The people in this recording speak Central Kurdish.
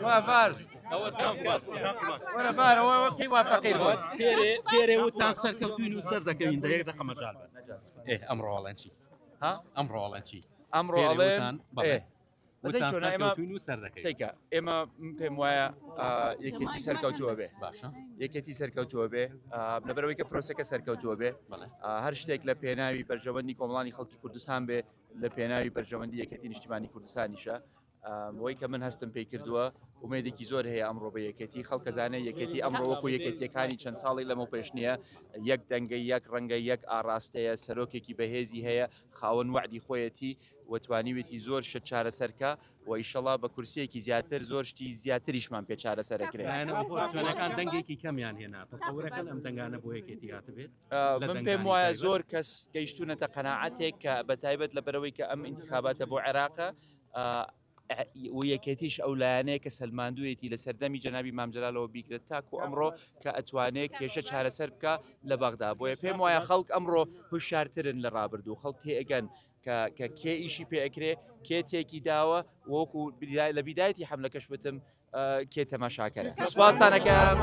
ڤار وەرە ڤارەوە کەی وافەقەی بۆ پێرێ پێرێ وتان سەرکەوتوین و سەر دەکەوین دە یەک دەقە مەجال بە ئێ ئەمڕۆ ئەڵێن چی ها ئەمڕۆ ئەڵێن چی ئەمڕۆ پێرێ ئەڵێن وتان بەڵێ ئێ وتان بەزەی چۆنە ئێمە سەرکەوتوین و سەر دەکەوین سەیکە ئێمە من پێم وایە یەکێتی سەرکەوتووە بێ باشە یەکێتی سەرکەوتووە بێ لەبەرەوەی کە پرۆسەکە سەرکەوتووە بێ بەڵێ هەر شتێک لە پێناوی بەرژەوەندی کۆمەڵانی خەڵکی کوردستان بێ لە پێناوی بەرژەوەندی یەکێتی نیشتیمانی کوردستانیشە. ئەوەی کە من هەستم پێی کردووە ئومێدێکی زۆر هەیە ئەمڕۆ بە یەکێتی، خەڵکەزانە یەکێتی ئەمڕۆ وەکو یەکێتیەکانی چەند ساڵی لەمە پێش نییە، یەک دەنگە، یەک ڕەنگە، یەک ئاراستەیە، سەرۆکێکی بەهێزی هەیە، خاوەن وەعدی خۆیەتی و توانیوێتی زۆر شت چارەسەرکە و ئیشەڵا بە کورسیەکی زیاتر زۆر شتی زیاتریشمان پێ چارەسەرەکرێت. لایەنە ئۆپۆزسیۆنەکان دەنگێکی کەمیان هێنا، تەسەورەکەن ئەم دەنگانە بۆ یەکێتی هاتبێت؟ لە من پێم دەنگانی وایە تایبەت؟ زۆر کەس گەیشتونەتە قەناعەتێک کە بە تایبەت لەبەرەوەی کە ئەم ئینتخاباتە بۆ عێراقە و یەکێتیش ئەو لایەنەیە کە سەلماندوویەتی لە سەردەمی جەنابی مام جەلالەوە بیگرێت تاکو ئەمڕۆ کە ئەتوانێت کێشە چارەسەر بکە لە بەغدا. بۆیە پێم وایە خەڵک ئەمڕۆ هوشیارترن لە ڕابردوو، خەڵک تێئەگەن کە کێ ئیشی پێ ئەکرێ، کێ تێکی داوە، وەکو لە بیدایەتی حەملەکەش وتم کێ تەماشاکەرە. سوپاستانەکەم.